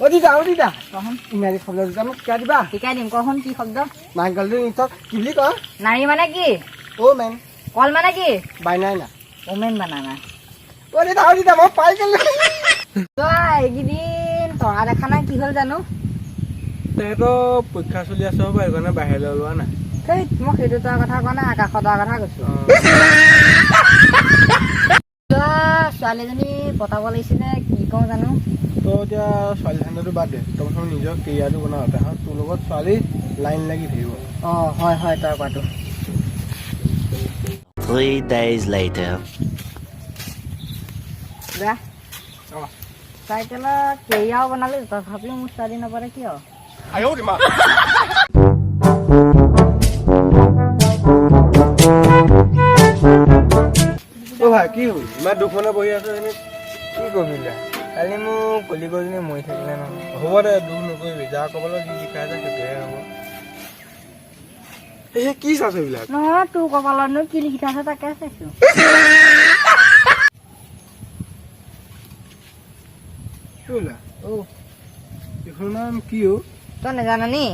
অ দিদা, অ দিদা। কহোন। ইংৰাজী শব্দ দুটা মোক শিকাই দিবা। শিকাই দিম, কহোন, কি শব্দ? মাইকেলটো নিশ্চয় কি বুলি কয়? নাৰী মানে কি? অ' মেন। কল মানে কি? বানানা। ওমেন বানানা। অ দিদা, অ দিদা, মই পাই গ'লো। এইকেইদিন তৰা দেখা নাই, কি হ'ল জানো? তেহেঁতৰ পৰীক্ষা চলি আছে হ'ব, সেইকাৰণে বাহিৰলৈ ওলোৱা নাই। সেই মই সেইটো তৰা কথা কোৱা নাই, আকাশৰ তৰা কথা কৈছো। ছোৱালীজনী পতাব লাগিছিলে, কি কওঁ জানো। তই এতিয়া ছোৱালী ধান্দাটো বাদ দে, তই প্ৰথম নিজৰ কেৰিয়াৰটো বনা, তাৰপিছত তোৰ লগত ছোৱালী লাইন লাগি থাকিব। অ হয় হয়, তই কোৱাটো। 3 days later. যা। চাইকেলত কেৰিয়াও বনালো, তথাপিও মোৰ ছোৱালী নপৰে কিয়? অ ভাই, কি হ'ল? ইমান দুখ মনে বহি আছ এনে? কি কবি দা, কালি মোৰ কলিগজনী মৰি থাকিলে নহয়। হ'ব দে, দুখ নকৰিবি। যা ক'বলৈ যি লিখা আছে সেইটোহে হ'ব। এই কি চাইছ এইবিলাক? নহয়, তোৰ কপালতনো কি লিখি থোৱা আছে তাকে চাইছো। কি হ'লা? অ। এইখনৰ নাম কি অ'? তই নাজান নি?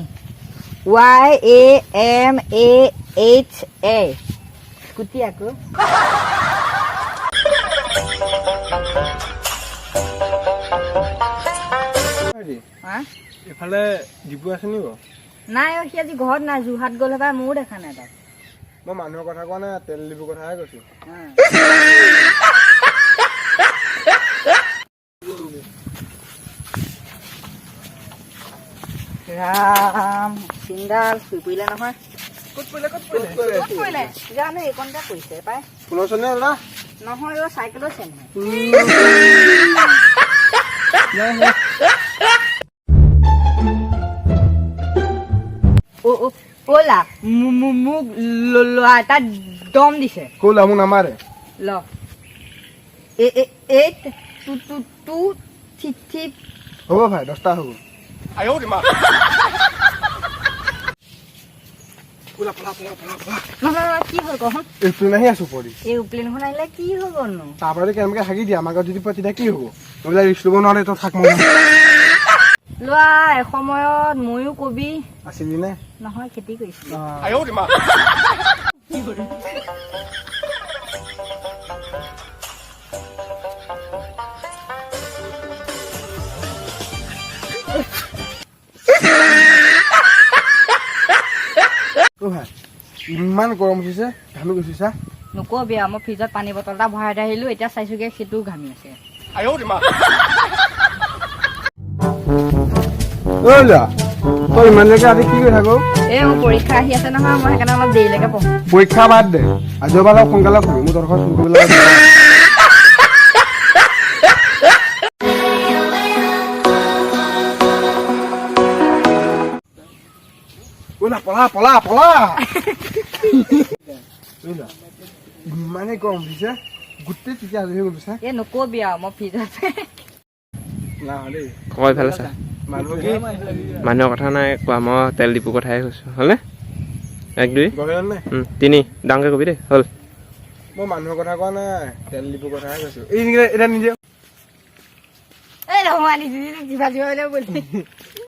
YAMAHA, scooty আকৌ। হেৰি। হা? এইফালে ডিপু আছে নি বাৰু? নাই অ, সি আজি ঘৰত নাই, যোৰহাট গ'ল হপাই, ময়ো দেখা নাই তাক। মই মানুহৰ কথা কোৱা নাই, তেল ডিপুৰ কথাহে কৈছো। ৰাম, চিন্দাল শুই পৰিলে নহয়। ক'ত পৰিলে, ক'ত পৰিলে? ক'ত পৰিলে জানো, এইকণতে পৰিছে পাই। ফোনৰ চনে দাদা? নহয় অ, চাইকেলৰ চেনহে। নাই নাই। অ অ অ'লা, মোক ল'ৰা এটা দম দিছে। ক'লা, মোক নামাৰে। ল, 8 2 2 2 3 3। হ'ব ভাই, 10টা হ'ব। পলা পলা পলা পলা পলা। নহয় নহয়, কি হ'ল কচোন? এৰোপ্লেন আহি আছো ওপৰেদি। এৰোপ্লেনখন আহিলে কি হ'বনো? তাৰ পৰা যদি কেনেবাকে হাগি দিয়ে, আমাৰ গাঁৱত যদি পৰে তেতিয়া কি হ'ব? এইবিলাক ৰিস্ক ল'ব নোৱাৰে, তই থাক, মই লোৱা, এসময়ত ময়ো কবি আছিলি নে? নহয়, খেতি কৰিছিলো। অ ভাই, ইমান গৰম উঠিছে, ঘামি গৈছো চা। নকবি আৰু, মই ফ্ৰিজত পানী বটল এটা ভৰাই থৈ আহিলো, এতিয়া চাইছোগে সেইটোও ঘামি আছে। ঐ ল'ৰা, তই ইমানলৈকে ৰাতি কি কৰি থাক? এই মোৰ পৰীক্ষা আহি আছে নহয়, মই সেইকাৰণে অলপ দেৰিলৈকে পঢ়ো। পৰীক্ষা বাদ দে, আজিৰ পৰা অলপ সোনকালে শুবি। মোৰ তহঁতৰ ফোন কৰিব লাগে। ঐ না, পলা পলা পলা। ঐ ল'ৰা, ইমানেই গৰম উঠিছে, গোটেই তেতিয়া আজৰি হৈ গ'লো চা। এই নকবি আৰু, মই ফ্ৰিজত না দেই। কয় ইফালে চা। মানুহ কি মানুহৰ কথা নাই কোৱা, মই তেল ডিপুৰ কথাহে কৈছোঁ। হ'লনে? এক, দুই, গৰম নাই। তিনি, ডাঙৰকৈ কবি দেই। হ'ল। মই মানুহৰ কথা কোৱা নাই, তেল ডিপুৰ কথাহে কৈছো। এই এতিয়া নিজে এই ৰঙালী কিবা কিবা বুলি।